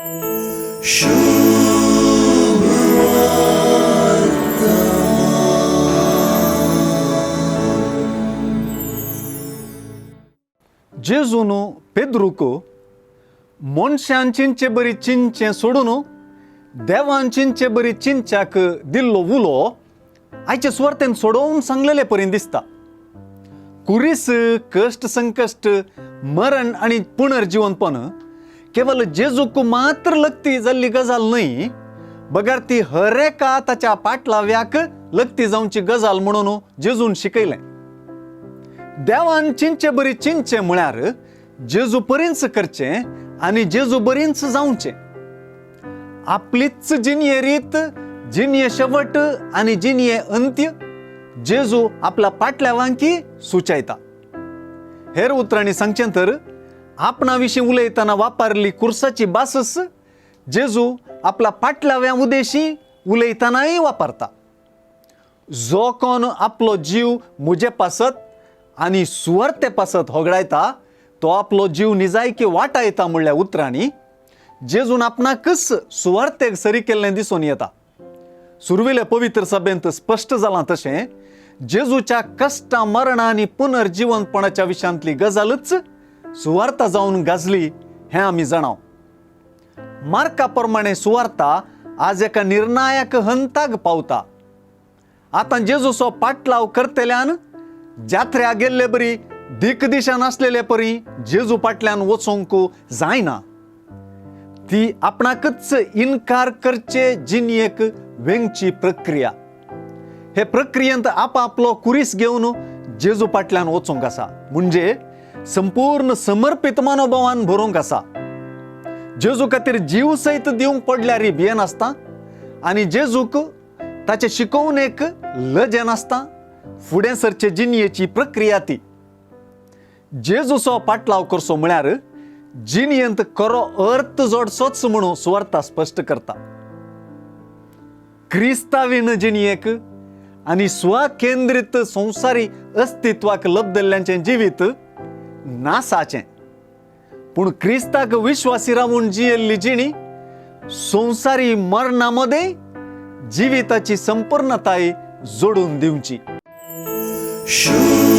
जेजून पेद्रूक मनशान चिंतचे बरी चिंतचें सोडून देवान चिंतचे बरी चिंतच्याक दिल्लो उलो आयचे सुवार्तेन सोडोवन सांगलेले परी दिसता. कुरीस, कश्ट, संकश्ट, मरण आनी पुनर्जिवनपण केवल जेजूक मात्र लगती जाल्ली गजाल न्हय, बगर ती हर एका ताच्या पाटलाव्याक लगती जावची गजाल म्हणून जेजून शिकयलें. देवान चिंतचे बरी चिंतचें म्हळ्यार जेजू परींच करचें आनी जेजू बरींच जावचें. आपलीच जिणये रीत, जिणये शेवट आनी जिणये अंत्य जेजू आपल्या पाटल्यावांकी सुचायता. हेर उतरांनी सांगचें तर आपणा विशीं उलयतना वापरली कुर्साची भासच जेजू आपल्या पाटलाव्या उदेशी उलयतनाय वापरता. जो कोण आपलो जीव म्हजे पासत आनी सुवार्ते पासत होगडायता तो आपलो जीव निजायकी वाटायता म्हणल्या उतरांनी जेजून आपणाकच सुवार्तेक सरी केल्लें दिसून येता. सुरवेले पवित्र सभेंत स्पश्ट जालां तशें जेजूच्या कश्टां, मरणां आनी पुनर्जिवनपणाच्या विशयांतली गजालच सुवार्ता जावन गाजली हें आमी जाणाव. मार्का प्रमाणे सुवार्ता आज एका निर्णायक हंताक पावता. आतां जेजूचो पाटलाव करतल्यान जात्र्या गेल्ले बरी दिक दिशा नासलेले परी जेजू पाटल्यान वचोंक जायना. ती आपणाकच इनकार करचे जिणयेक वेंगची प्रक्रिया. हे प्रक्रियेंत आपापलो कुरीस घेवन जेजू पाटल्यान वचूंक आसा, म्हणजे संपूर्ण समर्पीत मनोभावान भरूंक आसा. जेजू खातीर जीव सयत दिवंक पडल्यार भियेनासता आनी जेजूक ताचे शिकोवणेक लजेनासता फुडें सरचे जिणयेची प्रक्रिया ती. जेजूचो पाटलाव करचो म्हळ्यार जिणयेंत खरो अर्थ जोडचोच म्हणून सुवार्ता स्पश्ट करता. क्रिस्तावीन जिणयेक आनी स्वकेंद्रीत संवसारी अस्तित्वाक लब्दल्ल्यांचें जिवीत नासाचें, पूण क्रिस्ताक विश्वासी रावून जियेल्ली जिणी संवसारी मरणा मदें जिविताची संपूर्णताय जोडून दिवची. शुभ.